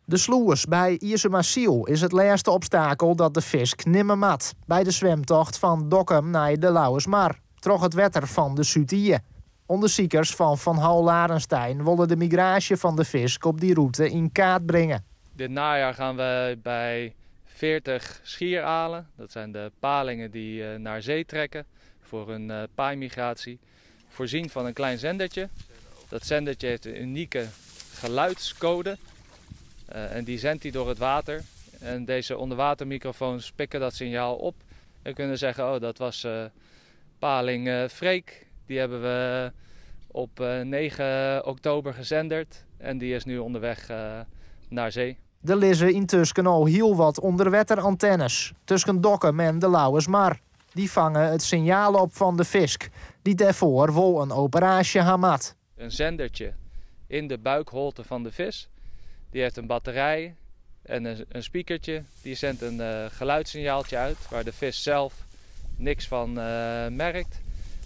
De slûs by Iesumasyl is it lêste obstakel dat de fisk nimme moat by de swimtocht fan Dokkum nei de Lauwersmar troch it wetter fan de Súd-Ie. Undersikers fan Van Hall Larenstein wolle de migraasje fan de fisk op dy rûte yn kaart bringe. Dit najaar gaan we bij 40 schieralen, dat zijn de palingen die naar zee trekken voor hun paaimigratie, voorzien van een klein zendertje. Dat zendertje heeft een unieke geluidscode en die zendt hij door het water. En deze onderwatermicrofoons pikken dat signaal op en kunnen zeggen, oh, dat was paling Freek. Die hebben we op 9 oktober gezenderd en die is nu onderweg naar zee. Der lizze yntusken al hiel wat ûnderwetterantennes tusken Dokkum en de Lauwersmar. Dy fange it sinjaal op fan de fisk, dy't dêrfoar wol in operaasje ha moat. Een zendertje in de buikholte van de vis. Die heeft een batterij en een speakertje. Die zendt een geluidssignaaltje uit waar de vis zelf niks van merkt.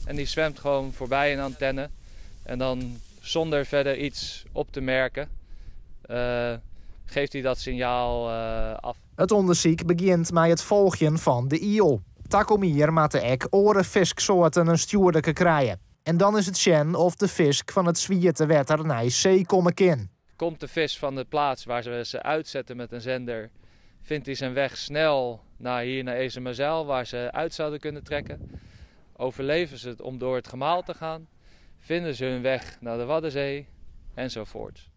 En die zwemt gewoon voorbij een antenne. En dan zonder verder iets op te merken, geeft hij dat signaal af. It ûndersyk begjint mei it folgjen fan de iel. Takom jier moatte ek oare fisksoarten in stjoerderke krije. En dan is it sjen oft de fisk fan it swiete wetter nei see komme kin. Komt de vis van de plaats waar ze ze uitzetten met een zender, vindt hij zijn weg snel naar hier naar Ezumazijl, waar ze uit zouden kunnen trekken. Overleven ze het om door het gemaal te gaan, vinden ze hun weg naar de Waddenzee enzovoort.